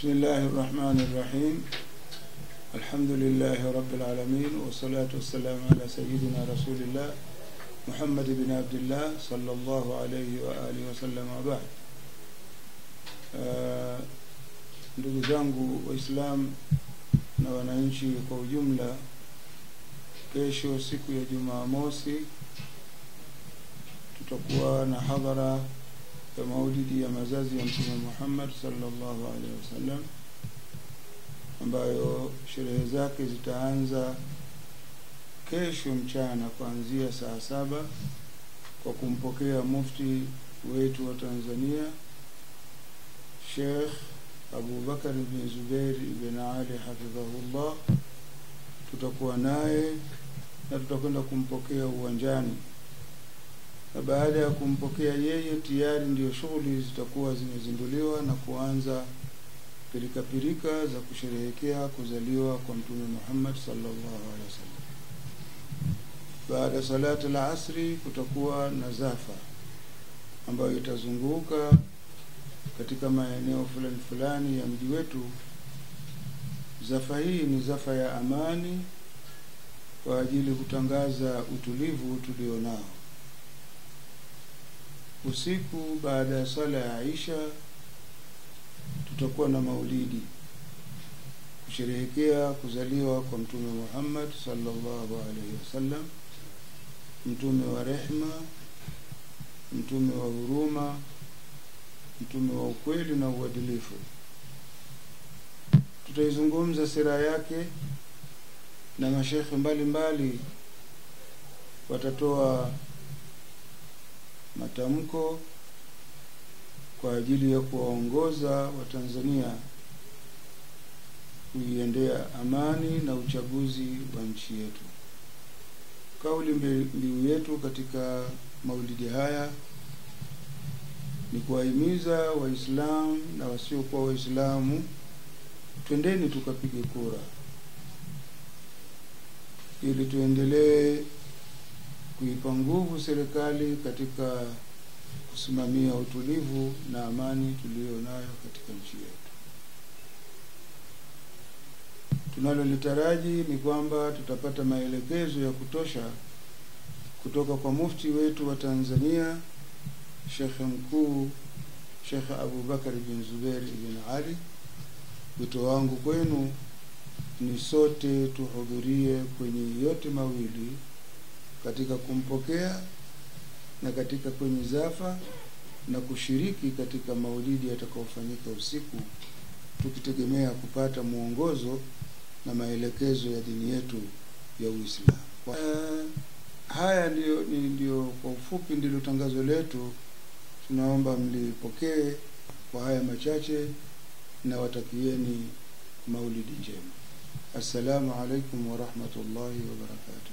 Bismillahirrahmanirrahim. Alhamdulillahi rabbil alamin wassalatu wassalamu ala sayyidina rasulillah Muhammad ibn Abdullah sallallahu alayhi wa alihi wasallam wa ba'd. Ndugu zangu Waislamu na wananchi kwa ujumla, kesho siku ya Jumamosi tutakuwa na hadhara ya maulidi ya mazazi ya Mtume Muhammad sallallahu alaihi wasallam, ambayo sherehe zake zitaanza kesho mchana kuanzia saa 7 kwa kumpokea mufti wetu wa Tanzania Sheikh Abu Bakar ibn Zubair ibn Ali hafidhahullah. Tutakuwa naye na tutakwenda kumpokea uwanjani, na baada ya kumpokea yeye tayari ndio shughuli zitakuwa zimezinduliwa na kuanza pirika pirika za kusherehekea kuzaliwa kwa Mtume Muhammad sallallahu alaihi wasallam. Baada salati al-asri kutakuwa na zafa ambayo itazunguka katika maeneo fulani fulani ya mji wetu. Zafa hii ni zafa ya amani kwa ajili kutangaza utulivu tulionao. Usiku baada ya sala ya Aisha tutakuwa na maulidi kusherehekea kuzaliwa kwa Mtume Muhammad sallallahu alaihi wasallam, mtume wa rehma, mtume wa huruma, mtume wa ukweli na uadilifu. Tutaizungumza sira yake na mashekhe mbalimbali watatoa matamko kwa ajili ya kuwaongoza Watanzania kuiendea amani na uchaguzi wa nchi yetu. Kauli mbiu yetu katika maulidi haya ni kuwahimiza Waislamu na wasiokuwa Waislamu, twendeni tukapige kura ili tuendelee kuipa nguvu serikali katika kusimamia utulivu na amani tuliyonayo katika nchi yetu. Tunalolitaraji ni kwamba tutapata maelekezo ya kutosha kutoka kwa mufti wetu wa Tanzania Sheikh Mkuu Sheikh Abu Bakar bin Zubair ibn Ali. Wito wangu kwenu ni sote tuhudhurie kwenye yote mawili, katika kumpokea na katika kwenye zafa na kushiriki katika maulidi yatakayofanyika usiku, tukitegemea kupata muongozo na maelekezo ya dini yetu ya Uislamu. Haya ndio kwa ufupi ndilo tangazo letu. Tunaomba mlipokee kwa haya machache na watakieni maulidi njema. Assalamu alaikum wa rahmatullahi wa barakatuh.